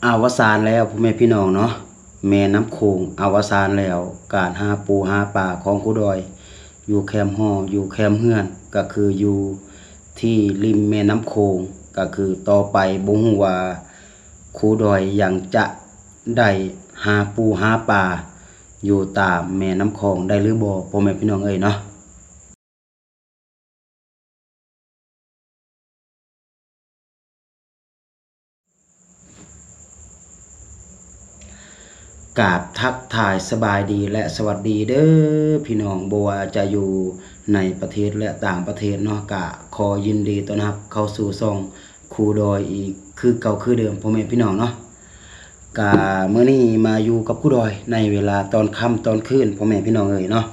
ອະວະສານແລ້ວພໍ່ແມ່ພີ່ນ້ອງເນາະ, ແມ່ນ້ຳໂຂງອະວະສານແລ້ວ. ການຫາປູຫາປາຂອງຄູດອຍຢູ່ແຄມຫໍ ຢູ່ແຄມເຮືອນ ກໍຄືຢູ່ທີ່ລິມແມ່ນ້ຳໂຂງ. ກໍຄືຕໍ່ໄປບໍ່ຮູ້ວ່າຄູດອຍຍັງຈະໄດ້ຫາປູຫາປາຢູ່ຕາມແມ່ນ້ຳຂອງໄດ້ຫຼືບໍ່ ພໍ່ແມ່ພີ່ນ້ອງເອີຍເນາະ. ກາບທັກທາຍສະບາຍດີ ແລະ ສະຫວັດດີເດີພີ່ນ້ອງ, ບໍ່ວ່າຈະຢູ່ໃນປະເທດ ແລະ ຕ່າງປະເທດເນາະ, ກະຂໍຍິນດີຕ້ອນຮັບເຂົ້າສູ່ຊ່ອງຄູດອຍອີກຄືເກົ່າຄືເດີມ ພໍ່ແມ່ພີ່ນ້ອງເນາະ. ກະມື້ນີ້ມາຢູ່ກັບຄູດອຍໃນເວລາຕອນຄ່ຳຕອນຄືນ ພໍ່ແມ່ພີ່ນ້ອງເອີຍເນາະ.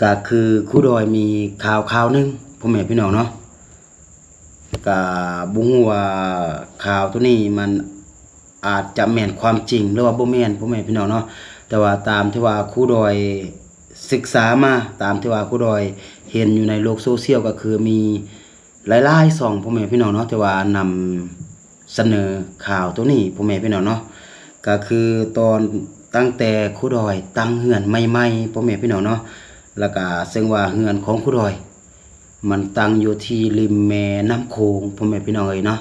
ກະຄືຄູດອຍມີຂ່າວຂ່າວໜຶ່ງ ພໍ່ແມ່ພີ່ນ້ອງເນາະ, ກະບໍ່ຮູ້ວ່າຂ່າວໂຕນີ້ມັນອາດຈະແມ່ນຄວາມຈິງ ຫຼືວ່າບໍ່ແມ່ນ ພໍ່ແມ່ພີ່ນ້ອງເນາະ. ແຕ່ວ່າຕາມທີ່ວ່າຄູດອຍສຶກສາມາ ຕາມທີ່ວ່າຄູດອຍເຫັນຢູ່ໃນໂລກໂຊຊຽວ ກໍຄືມີ ຫຼາຍໆຊ່ອງ ພໍ່ແມ່ພີ່ນ້ອງເນາະ ທີ່ວ່ານຳສະເໜີຂ່າວໂຕນີ້ ພໍ່ແມ່ພີ່ນ້ອງເນາະ. ກະຄືຕອນ ຕັ້ງແຕ່ຄູດອຍຕັ້ງເຮືອນໃໝ່ໆ ພໍ່ແມ່ພີ່ນ້ອງເນາະ, ແລ້ວກະເຊິ່ງວ່າເຮືອນຂອງຄູດອຍມັນຕັ້ງຢູ່ທີ່ລິມແມ່ນ້ຳໂຂງ ພໍ່ແມ່ພີ່ນ້ອງເອີຍເນາະ,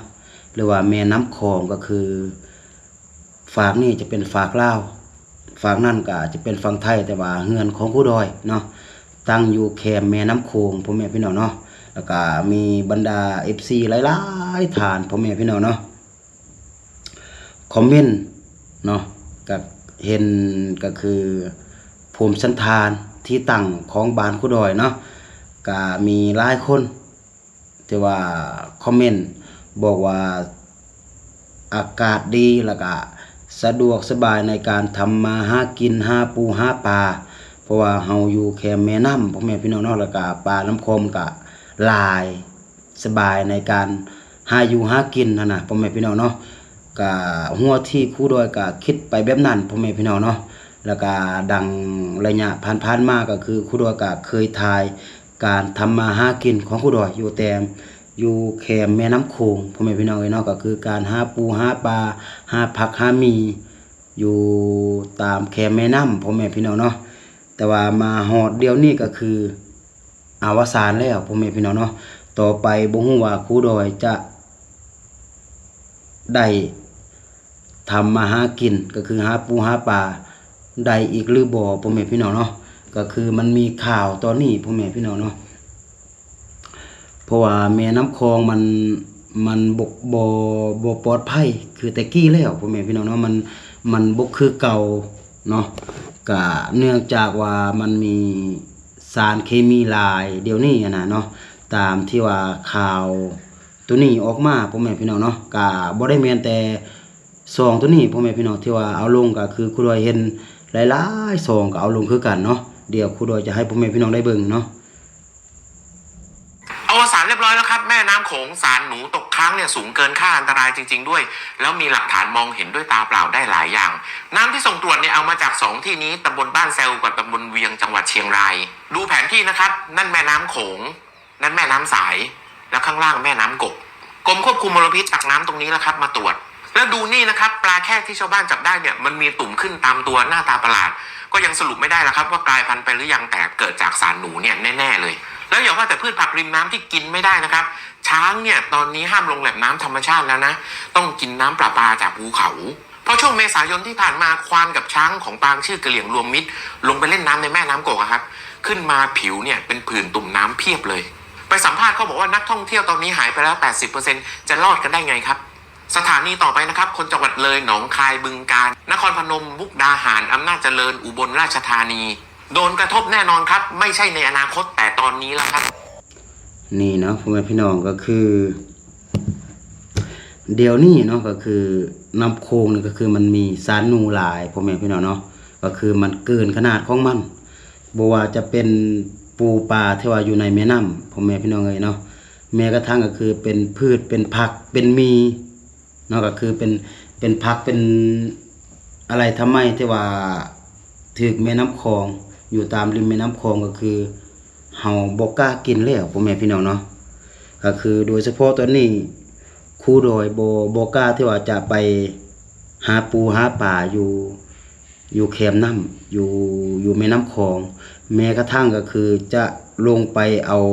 ຫຼືວ່າແມ່ນ້ຳຂອງ ກໍຄື ຟາກນີ້ຈະເປັນຟາກລາວ, ຟາກນັ້ນກໍອາດຈະເປັນຝັ່ງໄທ, ແຕ່ວ່າເຮືອນຂອງຄູດອຍເນາະ ຕັ້ງຢູ່ແຄມແມ່ນ້ຳໂຂງ ພໍ່ແມ່ພີ່ນ້ອງເນາະ. ແລ້ວກໍມີບັນດາເອັຟຊີຫຼາຍໆທ່ານ ພໍ່ແມ່ພີ່ນ້ອງເນາະ ຄອມເມັນເນາະ, ກໍເຫັນ ກໍຄືພູມສັນຖານທີ່ຕັ້ງຂອງບ້ານຄູດອຍເນາະ, ກໍມີຫຼາຍຄົນ ທີ່ວ່າຄອມເມັນບອກວ່າອາກາດດີ ແລ້ວກະສະດວກສະບາຍໃນການທຳມາຫາກິນ ຫາປູຫາປາ, ເພາະວ່າເຮົາຢູ່ແຄມແມ່ນ້ຳ ພໍ່ແມ່ພີ່ນ້ອງເນາະ, ແລ້ວກະປາລຳຄອງກະຫຼາຍ ສະບາຍໃນການຫາຢູ່ຫາກິນຫັ້ນນະ ພໍ່ແມ່ພີ່ນ້ອງເນາະ. ກະຫົວທີຄູດອຍກະຄິດໄປແບບນັ້ນ ພໍ່ແມ່ພີ່ນ້ອງເນາະ, ແລ້ວກະດັ່ງໄລຍະຜ່ານໆມາ ກໍຄືຄູດອຍກະເຄີຍຖ່າຍ ການທຳມາຫາກິນຂອງຄູດອຍຢູ່ແຕ່ ຢູ່ແຄມແມ່ນ້ຳໂຂງ ພໍ່ແມ່ພີ່ນ້ອງເອີຍເນາະ, ກໍຄືການຫາປູຫາປາ ຫາຜັກຫາໝີ່ຢູ່ຕາມແຄມແມ່ນ້ຳ ພໍ່ແມ່ພີ່ນ້ອງເນາະ. ແຕ່ວ່າມາຮອດດຽວນີ້ກໍຄືອະວະສານແລ້ວ ພໍ່ແມ່ພີ່ນ້ອງເນາະ, ຕໍ່ໄປບໍ່ຮູ້ວ່າຄູດອຍຈະໄດ້ ທຳມາຫາກິນ ກໍຄືຫາປູຫາປາໄດ້ອີກຫຼືບໍ່ ພໍ່ແມ່ພີ່ນ້ອງເນາະ. ກໍຄືມັນມີຂ່າວຕອນນີ້ ພໍ່ແມ່ພີ່ນ້ອງເນາະ, ເພາະວ່າແມ່ນ້ຳຂອງມັນ ມັນບໍ່ ບໍ່ ບໍ່ປອດໄພຄືແຕ່ກີ້ແລ້ວ ພໍ່ແມ່ພີ່ນ້ອງເນາະ, ມັນ ມັນບໍ່ຄືເກົ່າເນາະ, ກະເນື່ອງຈາກວ່າມັນມີສານເຄມີຫຼາຍດຽວນີ້ຫັ້ນນະເນາະ, ຕາມທີ່ວ່າຂ່າວ ໂຕນີ້ອອກມາ ພໍ່ແມ່ພີ່ນ້ອງເນາະ, ກະບໍ່ໄດ້ແມ່ນແຕ່ຊ່ອງໂຕນີ້ ພໍ່ແມ່ພີ່ນ້ອງ ທີ່ວ່າເອົາລົງ, ກະຄືຄູດອຍເຫັນຫຼາຍໆຊ່ອງກໍເອົາລົງຄືກັນເນາະ. ດຽວຄູດອຍຈະໃຫ້ພໍ່ແມ່ພີ່ນ້ອງໄດ້ເບິ່ງເນາະ. อวสานเรียบร้อยแล้วครับ แม่น้ำโขง สารหนูตกค้างเนี่ยสูงเกินค่า อันตรายจริงๆด้วย แล้วมีหลักฐานมองเห็นด้วยตาเปล่าได้หลายอย่าง น้ำที่ส่งตรวจเนี่ยเอามาจากสองที่นี้ ตำบลบ้านแซวกับตำบลเวียง จังหวัดเชียงราย ดูแผนที่นะครับ นั่นแม่น้ำโขง นั่นแม่น้ำสาย แล้วข้างล่างแม่น้ำกก กรมควบคุมมลพิษตักน้ำตรงนี้แล้วครับ มาตรวจ แล้วดูนี่นะครับ ปลาแคร่ที่ชาวบ้านจับได้เนี่ย มันมีตุ่มขึ้นตามตัวหน้าตาประหลาด ก็ยังสรุปไม่ได้แล้วครับ ว่ากลายพันธุ์ไปหรือยัง แต่เกิดจากสารหนูเนี่ยแน่ๆเลย แล้วอย่าว่าแต่พืชผักริมน้ำที่กินไม่ได้นะครับ ช้างเนี่ยตอนนี้ห้ามลงแหล่งน้ำธรรมชาติแล้วนะ ต้องกินน้ำประปาจากภูเขา เพราะช่วงเมษายนที่ผ่านมา ควานกับช้างของปางชื่อกะเหลี่ยงรวมมิตร ลงไปเล่นน้ำในแม่น้ำกกอะครับ ขึ้นมาผิวเนี่ยเป็นผื่นตุ่มน้ำเพียบเลย ไปสัมภาษณ์เขาบอกว่านักท่องเที่ยวตอนนี้หายไปแล้วแปดสิบเปอร์เซ็นต์ จะรอดกันได้ไงครับ สถานีต่อไปนะครับ คนจังหวัดเลย หนองคาย บึงกาฬ นครพนม มุกดาหาร อำนาจเจริญ อุบลราชธานี โดนกระทบแน่นอนครับ ไม่ใช่ในอนาคต แต่ตอนนี้แล้วครับ ນີ້ເນາະ ພໍ່ແມ່ພີ່ນ້ອງ ກໍຄື ດຽວນີ້ເນາະ ກໍຄືນ້ຳໂຂງນີ້ ກໍຄືມັນມີສານໜູຫຼາຍ ພໍ່ແມ່ພີ່ນ້ອງເນາະ, ກໍຄືມັນເກີນຂະໜາດຂອງມັນ, ບໍ່ວ່າຈະເປັນປູປາທີ່ວ່າຢູ່ໃນແມ່ນ້ຳ ພໍ່ແມ່ພີ່ນ້ອງເອີຍເນາະ, ແມ້ກະທັ່ງກໍຄືເປັນພືດ ເປັນຜັກ ເປັນໝີ່ເນາະ, ກໍຄືເປັນ ເປັນຜັກ ເປັນອາໄລທຳໄມທີ່ວ່າຖືກແມ່ນ້ຳຂອງ ຢູ່ຕາມລິມແມ່ນ້ຳຂອງ ກໍຄື ເຮົາບໍ່ກ້າກິນແລ້ວ ພໍ່ແມ່ພີ່ນ້ອງເນາະ. ກໍຄືໂດຍສະເພາະຕອນນີ້ ຄູດອຍບໍ່ ບໍ່ກ້າທີ່ວ່າຈະໄປຫາປູຫາປາຢູ່ ຢູ່ແຄມນ້ຳ ຢູ່ ຢູ່ແມ່ນ້ຳຂອງ ແມ້ກະທັ່ງກໍຄືຈະລົງໄປເອົາ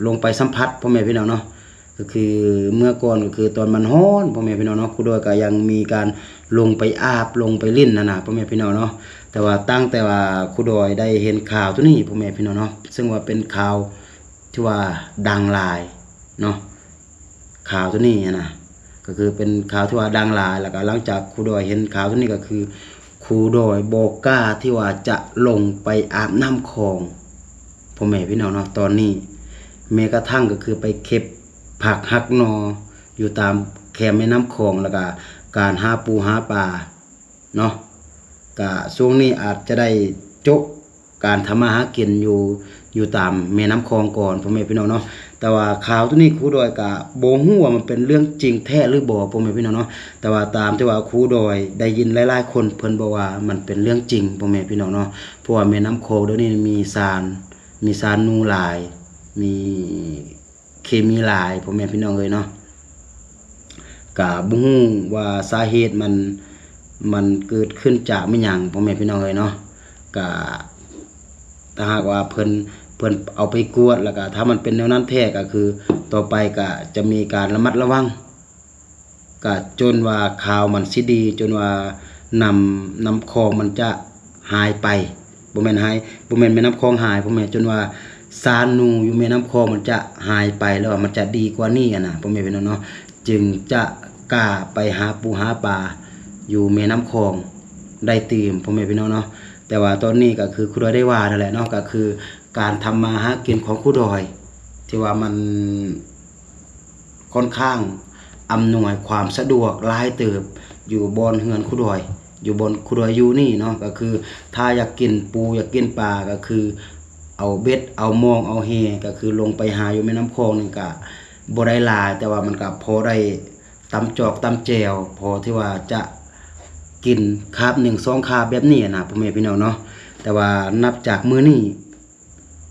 ລົງໄປສຳຜັດ ພໍ່ແມ່ພີ່ນ້ອງເນາະ ກໍຄືເມື່ອກ່ອນ ກໍຄືຕອນມັນຮ້ອນ ພໍ່ແມ່ພີ່ນ້ອງເນາະ ຄູດອຍກໍຍັງມີການລົງໄປອາບ ລົງໄປຫຼິ້ນຫັ້ນນະ ພໍ່ແມ່ພີ່ນ້ອງເນາະ ແຕ່ວ່າຕັ້ງແຕ່ວ່າຄູດອຍໄດ້ເຫັນຂ່າວໂຕນີ້ ພໍ່ແມ່ພີ່ນ້ອງເນາະ ເຊິ່ງວ່າເປັນຂ່າວ ຖືວ່າດັງຫຼາຍເນາະ ຂ່າວໂຕນີ້ຫັ້ນນະ ກໍຄືເປັນຂ່າວທີ່ວ່າດັງຫຼາຍ ແລ້ວກໍຫຼັງຈາກຄູດອຍເຫັນຂ່າວໂຕນີ້ ກໍຄືຄູດອຍບໍ່ກ້າທີ່ວ່າຈະລົງໄປອາບນ້ຳຂອງ ພໍ່ແມ່ພີ່ນ້ອງເນາະ ຕອນນີ້ ແມ້ກະທັ່ງກໍຄືໄປເກັບຜັກຫັກໜໍ່ຢູ່ຕາມແຄມແມ່ນ້ຳຂອງ ແລ້ວກໍການຫາປູຫາປາເນາະ ກະຊ່ວງນີ້ອາດຈະໄດ້ໂຈະ ການທຳມາຫາກິນຢູ່ ຢູ່ຕາມແມ່ນ້ຳຂອງກ່ອນ ພໍ່ແມ່ພີ່ນ້ອງເນາະ ແຕ່ວ່າຂ່າວໂຕນີ້ຄູດອຍກະບໍ່ຮູ້ວ່າມັນເປັນເລື່ອງຈິງແທ້ຫຼືບໍ່ ພໍ່ແມ່ພີ່ນ້ອງເນາະ ແຕ່ວ່າຕາມທີ່ວ່າຄູດອຍໄດ້ຍິນຫຼາຍໆຄົນເພິ່ນບອກວ່າມັນເປັນເລື່ອງຈິງ ພໍ່ແມ່ພີ່ນ້ອງເນາະ ເພາະວ່າແມ່ນ້ຳຂອງດຽວນີ້ມີສານ ມີສານນູຫຼາຍ ມີ ເຄມີຫຼາຍ ພໍ່ແມ່ພີ່ນ້ອງເອີຍເນາະ ກະບໍ່ຮູ້ວ່າສາເຫດມັນ ມັນເກີດຂຶ້ນຈາກແມ່ນຫຍັງ ພໍ່ແມ່ພີ່ນ້ອງເອີຍເນາະ ກະຖ້າຫາກວ່າເພິ່ນ ເພິ່ນເອົາໄປກວດ ແລ້ວກະຖ້າມັນເປັນແນວນັ້ນແທ້ ກະຄືຕໍ່ໄປກະຈະມີການລະມັດລະວັງ ກະຈົນວ່າຂ່າວມັນຊິດີ ຈົນວ່ານ້ຳ ນ້ຳຂອງມັນຈະຫາຍໄປ ບໍ່ແມ່ນຫາຍ ບໍ່ແມ່ນແມ່ນ້ຳຂອງຫາຍ ພໍ່ແມ່ ຈົນວ່າສານນູຢູ່ແມ່ນ້ຳຂອງມັນຈະຫາຍໄປ ແລ້ວມັນຈະດີກວ່ານີ້ຫັ້ນນະ ພໍ່ແມ່ພີ່ນ້ອງເນາະ ຈຶ່ງຈະກ້າໄປຫາປູຫາປາຢູ່ແມ່ນ້ຳຂອງໄດ້ຕື່ມ ພໍ່ແມ່ພີ່ນ້ອງເນາະ ແຕ່ວ່າຕອນນີ້ກໍຄືຄູດອຍໄດ້ວ່ານັ້ນແຫຼະເນາະ ກໍຄືການທຳມາຫາກິນຂອງຄູດອຍ ທີ່ວ່າມັນ ຄ່ອນຂ້າງອຳນວຍຄວາມສະດວກຫຼາຍເຕີບ ຢູ່ບ່ອນເຮືອນຄູດອຍ ຢູ່ບ່ອນຄູດອຍຢູ່ນີ້ເນາະ ກໍຄືຖ້າຢາກກິນປູ ຢາກກິນປາ ກໍຄືເອົາເບັດ ເອົາມອງ ເອົາແຫ ກໍຄືລົງໄປຫາຢູ່ແມ່ນ້ຳຂອງນີ້ກະບໍ່ໄດ້ຫຼາຍ ແຕ່ວ່າມັນກະພໍໄດ້ຕຳຈອກຕຳແຈ່ວ ພໍທີ່ວ່າຈະກິນຄາບໜຶ່ງສອງຄາບແບບນີ້ນະ ພໍ່ແມ່ພີ່ນ້ອງເນາະ ແຕ່ວ່ານັບຈາກມື້ນີ້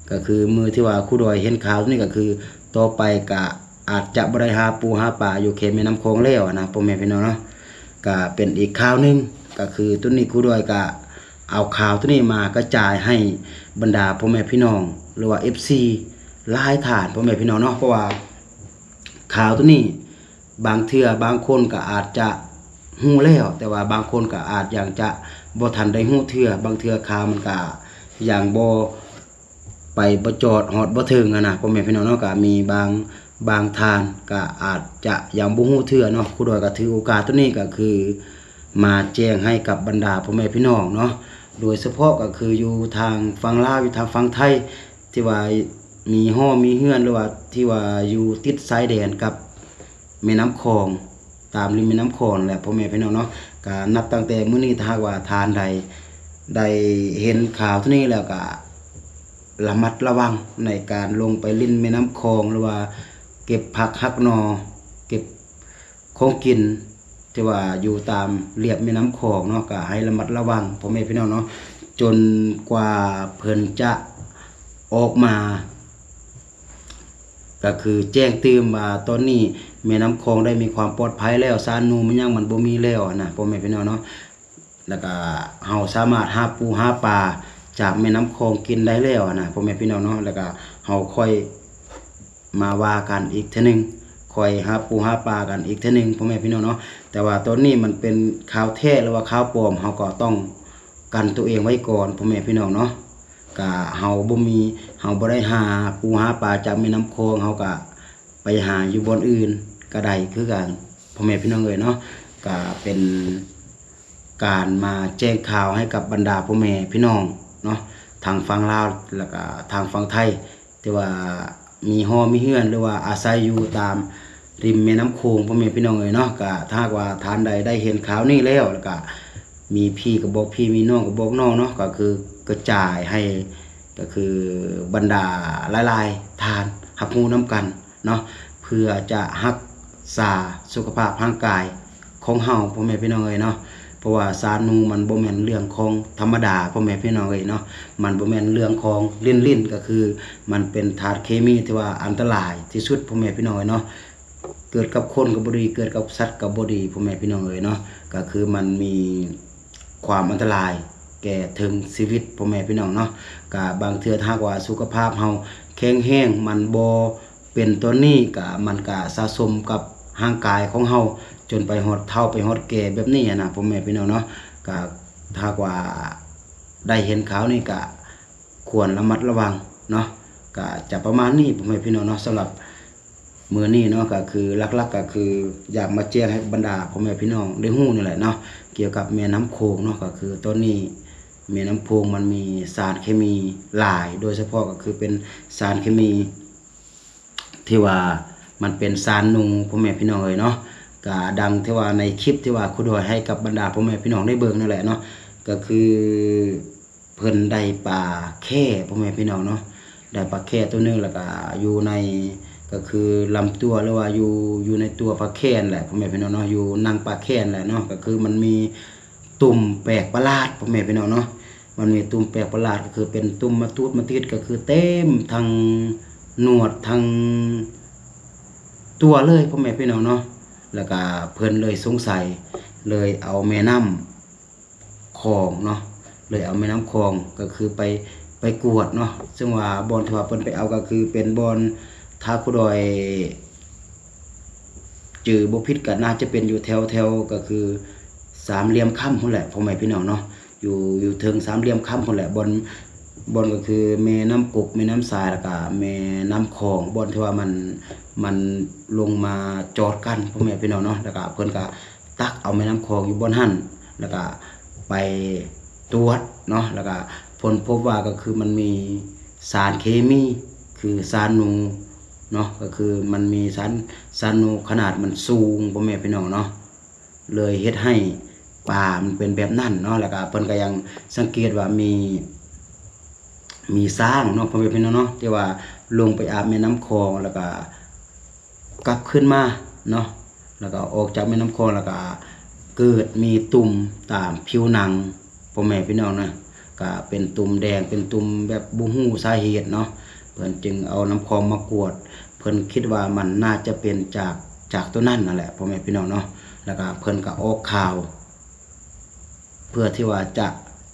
ກໍຄືມື້ທີ່ວ່າຄູດອຍເຫັນຂ່າວນີ້ ກໍຄືຕໍ່ໄປກະອາດຈະບໍ່ໄດ້ຫາປູຫາປາຢູ່ເຂດແມ່ນ້ຳຂອງແລ້ວນະ ພໍ່ແມ່ພີ່ນ້ອງເນາະ ກະເປັນອີກຂ່າວໜຶ່ງ ກໍຄືໂຕນີ້ຄູດອຍກະເອົາຂ່າວໂຕນີ້ມາກະຈາຍໃຫ້ບັນດາພໍ່ແມ່ພີ່ນ້ອງ ຫຼືວ່າເອັຟຊີຫຼາຍທ່ານ ພໍ່ແມ່ພີ່ນ້ອງເນາະ ເພາະວ່າຂ່າວໂຕນີ້ ບາງເທື່ອບາງຄົນກໍອາດຈະຮູ້ແລ້ວ ແຕ່ວ່າບາງຄົນກໍອາດຍັງຈະບໍ່ທັນໄດ້ຮູ້ເທື່ອ ບາງເທື່ອຂ່າວມັນກໍຍັງບໍ່ໄປ ບໍ່ຈອດຮອດບໍ່ເຖິງຫັ້ນນະ ພໍ່ແມ່ພີ່ນ້ອງເນາະ ກໍມີບາງ ບາງທ່ານກໍອາດຈະຍັງບໍ່ຮູ້ເທື່ອເນາະ ຄູດອຍກໍຖືໂອກາດໂຕນີ້ກໍຄືມາແຈ້ງໃຫ້ກັບບັນດາພໍ່ແມ່ພີ່ນ້ອງເນາະ ໂດຍສະເພາະກໍຄືຢູ່ທາງຝັ່ງລາວ ຢູ່ທາງຝັ່ງໄທ ທີ່ວ່າມີຫໍມີເຮືອນ ຫຼືວ່າທີ່ວ່າຢູ່ຕິດຊາຍແດນກັບແມ່ນ້ຳຂອງ ຕາມລິມແມ່ນ້ຳຂອງແຫຼະ ພໍ່ແມ່ພີ່ນ້ອງເນາະ ກະນັບຕັ້ງແຕ່ມື້ນີ້ ຖ້າຫາກວ່າທ່ານໃດໄດ້ເຫັນຂ່າວໂຕນີ້ແລ້ວ ກະລະມັດລະວັງໃນການລົງໄປຫຼິ້ນແມ່ນ້ຳຂອງ ຫຼືວ່າເກັບຜັກຫັກໜໍ່ ເກັບ ຂອງກິນທີ່ວ່າຢູ່ຕາມລຽບແມ່ນ້ຳຂອງເນາະ ກໍໃຫ້ລະມັດລະວັງພໍ່ແມ່ພີ່ນ້ອງເນາະ ຈົນກວ່າເພິ່ນຈະອອກມາ ກໍຄືແຈ້ງຕື່ມວ່າຕອນນີ້ແມ່ນ້ຳຂອງໄດ້ມີຄວາມປອດໄພແລ້ວ ສານນູມັນຫຍັງມັນບໍ່ມີແລ້ວນະ ພໍ່ແມ່ພີ່ນ້ອງເນາະ ແລ້ວກໍເຮົາສາມາດຫາປູຫາປາຈາກແມ່ນ້ຳຂອງກິນໄດ້ແລ້ວນະ ພໍ່ແມ່ພີ່ນ້ອງເນາະ ແລ້ວກໍເຮົາຄ່ອຍ ມາວ່າກັນອີກເທື່ອໜຶ່ງ ຄ່ອຍຫາປູຫາປາກັນອີກເທື່ອໜຶ່ງ ພໍ່ແມ່ພີ່ນ້ອງເນາະ ແຕ່ວ່າຕອນນີ້ມັນເປັນຂ່າວແທ້ ຫຼືວ່າຂ່າວປອມ ເຮົາກໍຕ້ອງກັນໂຕເອງໄວ້ກ່ອນ ພໍ່ແມ່ພີ່ນ້ອງເນາະ ກະເຮົາບໍ່ມີ ເຮົາບໍ່ໄດ້ຫາປູຫາປາຈາກແມ່ນ້ຳຂອງ ເຮົາກະໄປຫາຢູ່ບ່ອນອື່ນກະໄດ້ຄືກັນ ພໍ່ແມ່ພີ່ນ້ອງເອີຍເນາະ ກະເປັນ ການມາແຈ້ງຂ່າວໃຫ້ກັບບັນດາພໍ່ແມ່ພີ່ນ້ອງເນາະ ທາງຝັ່ງລາວ ແລ້ວກະທາງຝັ່ງໄທ ທີ່ວ່າມີຫໍມີເຮືອນ ຫຼືວ່າອາໄສຢູ່ຕາມລິມແມ່ນ້ຳໂຂງ ພໍ່ແມ່ພີ່ນ້ອງເອີຍເນາະ ກະຖ້າຫາກວ່າທ່ານໃດໄດ້ເຫັນຂ່າວນີ້ແລ້ວ ແລ້ວກະມີພີ່ກໍບອກພີ່ ມີນ້ອງກໍບອກນ້ອງເນາະ ກໍຄືກະຈາຍໃຫ້ ກໍຄືບັນດາຫຼາຍໆທ່ານຮັບຮູ້ນຳກັນ ເນາະ ເພື່ອຈະຮັກສາສຸຂະພາບຮ່າງກາຍຂອງເຮົາ ພໍ່ແມ່ພີ່ນ້ອງເອີຍເນາະ ເພາະວ່າສານນູມັນບໍ່ແມ່ນເລື່ອງຂອງທຳມະດາ ພໍ່ແມ່ພີ່ນ້ອງເອີຍເນາະ ມັນບໍ່ແມ່ນເລື່ອງຂອງຫຼິ້ນໆ ກໍຄືມັນເປັນທາດເຄມີທີ່ວ່າອັນຕະລາຍທີ່ສຸດ ພໍ່ແມ່ພີ່ນ້ອງເອີຍເນາະ ເກີດກັບຄົນກໍບໍ່ດີ ເກີດກັບສັດກໍບໍ່ດີ ພໍ່ແມ່ພີ່ນ້ອງເອີຍເນາະ. ກໍຄືມັນມີຄວາມອັນຕະລາຍແກ່ເຖິງຊີວິດ ພໍ່ແມ່ພີ່ນ້ອງເນາະ. ກໍບາງເທື່ອຖ້າຫາກວ່າສຸຂະພາບເຮົາແຂງແຮງ ມັນບໍ່ເປັນຕອນນີ້ ກໍມັນກໍສະສົມກັບຮ່າງກາຍຂອງເຮົາ ຈົນໄປຮອດເຖົ້າໄປຮອດແກ່ແບບນີ້ຫັ້ນນະ ພໍ່ແມ່ພີ່ນ້ອງເນາະ. ກໍຖ້າຫາກວ່າໄດ້ເຫັນຂ່າວນີ້ ກໍຄວນລະມັດລະວັງເນາະ. ກໍຈະປະມານນີ້ ພໍ່ແມ່ພີ່ນ້ອງເນາະ. ສຳລັບ ມື້ນີ້ເນາະ ກໍຄືຫຼັກໆ ກໍຄືຢາກມາແຈ້ງໃຫ້ບັນດາພໍ່ແມ່ພີ່ນ້ອງໄດ້ຮູ້ນີ້ແຫຼະເນາະ ກ່ຽວກັບແມ່ນ້ຳໂຂງເນາະ. ກໍຄືຕອນນີ້ແມ່ນ້ຳໂຂງມັນມີສານເຄມີຫຼາຍ ໂດຍສະເພາະກໍຄືເປັນສານເຄມີທີ່ວ່າມັນເປັນສານນູ ພໍ່ແມ່ພີ່ນ້ອງເອີຍເນາະ. ກໍດັ່ງທີ່ວ່າໃນຄລິບທີ່ວ່າຄູດອຍໃຫ້ກັບບັນດາພໍ່ແມ່ພີ່ນ້ອງໄດ້ເບິ່ງນັ້ນແຫຼະເນາະ ກໍຄື ເພິ່ນໄດ້ປາແຂ້ ພໍ່ແມ່ພີ່ນ້ອງເນາະ. ໄດ້ປາແຂ້ໂຕໜຶ່ງ ແລ້ວກະຢູ່ໃນ ກໍຄືລຳຕົວ ຫຼືວ່າຢູ່ ຢູ່ໃນຕົວປາແຂ້ນັ້ນແຫຼະ ພໍ່ແມ່ພີ່ນ້ອງເນາະ, ຢູ່ໜັງປາແຂ້ນັ້ນແຫຼະເນາະ. ກໍຄືມັນມີຕຸ່ມແປກປະຫຼາດ ພໍ່ແມ່ພີ່ນ້ອງເນາະ, ມັນມີຕຸ່ມແປກປະຫຼາດ ກໍຄືເປັນຕຸ່ມມາຕູດມາຕິດ ກໍຄືເຕັມທັງໜວດທັງຕົວເລີຍ ພໍ່ແມ່ພີ່ນ້ອງເນາະ. ແລ້ວກະເພິ່ນເລີຍສົງໄສ ເລີຍເອົາແມ່ນ້ຳ ຂອງເນາະ, ເລີຍເອົາແມ່ນ້ຳຂອງ ກໍຄືໄປ ໄປກວດເນາະ. ເຊິ່ງວ່າບ່ອນທີ່ວ່າເພິ່ນໄປເອົາ ກໍຄືເປັນບ່ອນ ຖ້າຄູດອຍຈື່ບໍ່ຜິດ ກໍໜ້າຈະເປັນຢູ່ແຖວ ແຖວ ກໍຄືສາມຫຼ່ຽມຄຳພຸ້ນແຫຼະ ພໍ່ແມ່ພີ່ນ້ອງເນາະ, ຢູ່ ຢູ່ເທິງສາມຫຼ່ຽມຄຳພຸ້ນແຫຼະ. ບ່ອນ ບ່ອນກໍຄືແມ່ນ້ຳກົກ ແມ່ນ້ຳຊາຍ ແລ້ວກະແມ່ນ້ຳຂອງ ບ່ອນທີ່ວ່າມັນ ມັນລົງມາຈອດກັນ ພໍ່ແມ່ພີ່ນ້ອງເນາະ. ແລ້ວກະເພິ່ນກະ ຕັກເອົາແມ່ນ້ຳຂອງຢູ່ບ່ອນຫັ້ນ ແລ້ວກະໄປຕວດເນາະ, ແລ້ວກະຄົ້ນພົບວ່າ ກໍຄືມັນມີສານເຄມີ ຄືສານນູເນາະ, ກໍຄືມັນມີສານ ສານນູຂະໜາດມັນສູງ ພໍ່ແມ່ພີ່ນ້ອງເນາະ, ເລີຍເຮັດໃຫ້ປາມັນເປັນແບບນັ້ນເນາະ. ແລ້ວກະເພິ່ນກະຍັງສັງເກດວ່າມີ ມີຊ້າງເນາະ ພໍ່ແມ່ພີ່ນ້ອງເນາະ ທີ່ວ່າລົງໄປອາບແມ່ນ້ຳຂອງ ແລ້ວກະ ກັບຄືນມາເນາະ, ແລ້ວກໍອອກຈາກແມ່ນ້ຳຂອງ ແລ້ວກໍເກີດມີຕຸ່ມຕາມຜິວໜັງ ພໍ່ແມ່ພີ່ນ້ອງນະ, ກໍເປັນຕຸ່ມແດງ ເປັນຕຸ່ມແບບບໍ່ຮູ້ສາເຫດເນາະ. ເພິ່ນຈຶ່ງເອົານ້ຳຂອງມາກວດ ເພິ່ນຄິດວ່າມັນໜ້າຈະເປັນຈາກ ຈາກໂຕນັ້ນນັ້ນແຫຼະ ພໍ່ແມ່ພີ່ນ້ອງເນາະ. ແລ້ວກໍເພິ່ນກໍອອກຂ່າວ ເພື່ອທີ່ວ່າຈະ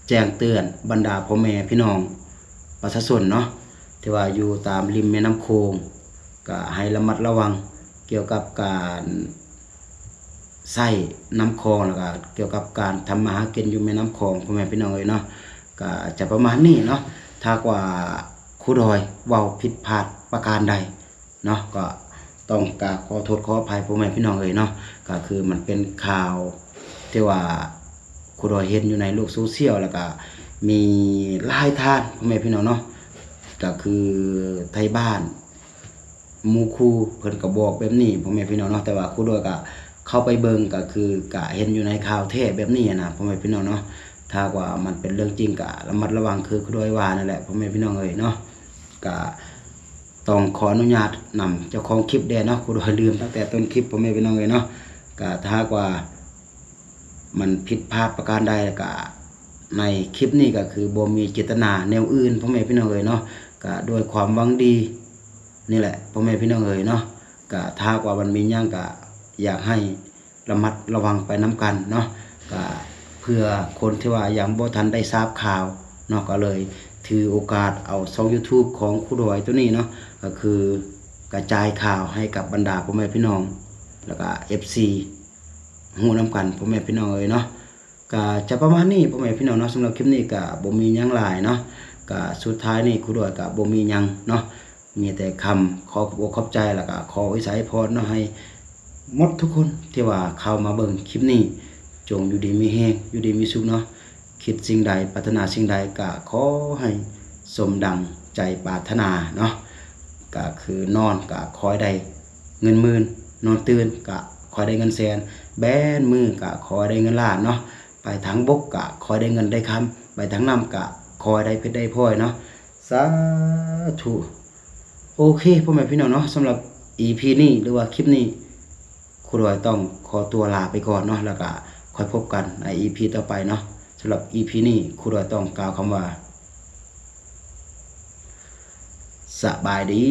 ແຈ້ງເຕືອນບັນດາພໍ່ແມ່ພີ່ນ້ອງປະຊາຊົນເນາະ ທີ່ວ່າຢູ່ຕາມລິມແມ່ນ້ຳໂຂງ ກໍໃຫ້ລະມັດລະວັງກ່ຽວກັບການໃຊ້ນ້ຳຂອງ ແລ້ວກໍກ່ຽວກັບການທຳມາຫາກິນຢູ່ແມ່ນ້ຳຂອງ ພໍ່ແມ່ພີ່ນ້ອງເອີຍເນາະ. ກໍຈະປະມານນີ້ເນາະ, ຖ້າຫາກວ່າຄູດອຍເວົ້າຜິດພາດປະການໃດ ເນາະ ກໍຕ້ອງກາບຂໍໂທດຂໍອະໄພ ພໍ່ແມ່ພີ່ນ້ອງເອີຍເນາະ. ກໍຄືມັນເປັນຂ່າວທີ່ວ່າຄູດອຍເຫັນຢູ່ໃນໂລກໂຊຊຽວ ແລ້ວກໍມີຫຼາຍທ່ານ ພໍ່ແມ່ພີ່ນ້ອງເນາະ, ກໍຄືໄທບ້ານ ໝູ່ຄູ່ເພິ່ນກໍບອກແບບນີ້ ພໍ່ແມ່ພີ່ນ້ອງເນາະ. ແຕ່ວ່າຄູດອຍກໍເຂົ້າໄປເບິ່ງ ກໍຄືກໍເຫັນຢູ່ໃນຂ່າວແທ້ແບບນີ້ນະ ພໍ່ແມ່ພີ່ນ້ອງເນາະ. ຖ້າຫາກວ່າມັນເປັນເລື່ອງຈິງ ກໍລະມັດລະວັງຄືຄູດອຍວ່ານັ້ນແຫຼະ ພໍ່ແມ່ພີ່ນ້ອງເອີຍເນາະ. ກະຕ້ອງຂໍອະນຸຍາດນຳເຈົ້າຂອງຄລິບແດ່ເນາະ, ຄູດອຍລືມຕັ້ງແຕ່ຕົ້ນຄລິບ ພໍ່ແມ່ພີ່ນ້ອງເອີຍເນາະ. ກະຖ້າຫາກວ່າມັນຜິດພາດປະການໃດ ກະໃນຄລິບນີ້ກະຄືບໍ່ມີເຈດຕະນາແນວອື່ນ ພໍ່ແມ່ພີ່ນ້ອງເອີຍເນາະ, ກະດ້ວຍຄວາມຫວັງດີນີ້ແຫຼະ ພໍ່ແມ່ພີ່ນ້ອງເອີຍເນາະ. ກະຖ້າຫາກວ່າມັນມີຫຍັງ ກະຢາກໃຫ້ ລະມັດລະວັງໄປນຳກັນເນາະ, ກະເພື່ອຄົນທີ່ວ່າຍັງບໍ່ທັນໄດ້ຊາບຂ່າວເນາະ, ກໍເລີຍຖືໂອກາດເອົາຊ່ອງ YouTube ຂອງຄູດອຍໂຕນີ້ເນາະ, ກໍຄືກະຈາຍຂ່າວໃຫ້ກັບບັນດາພໍ່ແມ່ພີ່ນ້ອງ ແລ້ວກະ ເອັຟຊີ ຮູ້ນຳກັນ ພໍ່ແມ່ພີ່ນ້ອງເອີຍເນາະ. ກະຈະປະມານນີ້ ພໍ່ແມ່ພີ່ນ້ອງເນາະ, ສຳລັບຄລິບນີ້ກະບໍ່ມີຫຍັງຫຼາຍເນາະ, ກະສຸດທ້າຍນີ້ຄູດອຍກະບໍ່ມີຫຍັງເນາະ. ມີແຕ່ຄຳຂໍຂອບອົກຂອບໃຈ ແລ້ວກະຂໍອວຍໄຊພອນເນາະ ໃຫ້ໝົດທຸກຄົນທີ່ວ່າເຂົ້າມາເບິ່ງຄລິບນີ້ ຈົ່ງຢູ່ດີມີແຮງ ຢູ່ດີມີສຸກເນາະ. ຄິດສິ່ງໃດ ປາດຖະໜາສິ່ງໃດ ກະຂໍໃຫ້ສົມດັ່ງໃຈປາດຖະໜາເນາະ. ກະຄືນອນກະຂໍໃຫ້ໄດ້ເງິນໝື່ນ, ນອນຕື່ນກະຂໍໃຫ້ໄດ້ເງິນແສນ, ແບນມືກະຂໍໃຫ້ໄດ້ເງິນລ້ານເນາະ. ໄປທາງບົກກະຂໍໃຫ້ໄດ້ເງິນໄດ້ຄຳ, ໄປທາງນ້ຳກະຂໍໃຫ້ໄດ້ເພັດໄດ້ພອຍເນາະ. ສາທຸ. ໂອເຄ ພໍ່ແມ່ພີ່ນ້ອງເນາະ, ສຳລັບອີພີນີ້ ຫຼືວ່າຄລິບນີ້ ຄູດອຍຕ້ອງຂໍຕົວລາໄປກ່ອນເນາະ, ແລ້ວກະຄ່ອຍພົບກັນໃນອີພີຕໍ່ໄປເນາະ. ສຳລັບອີພີນີ້ ຄູດອຍຕ້ອງກ່າວຄຳວ່າ ສະບາຍດີ.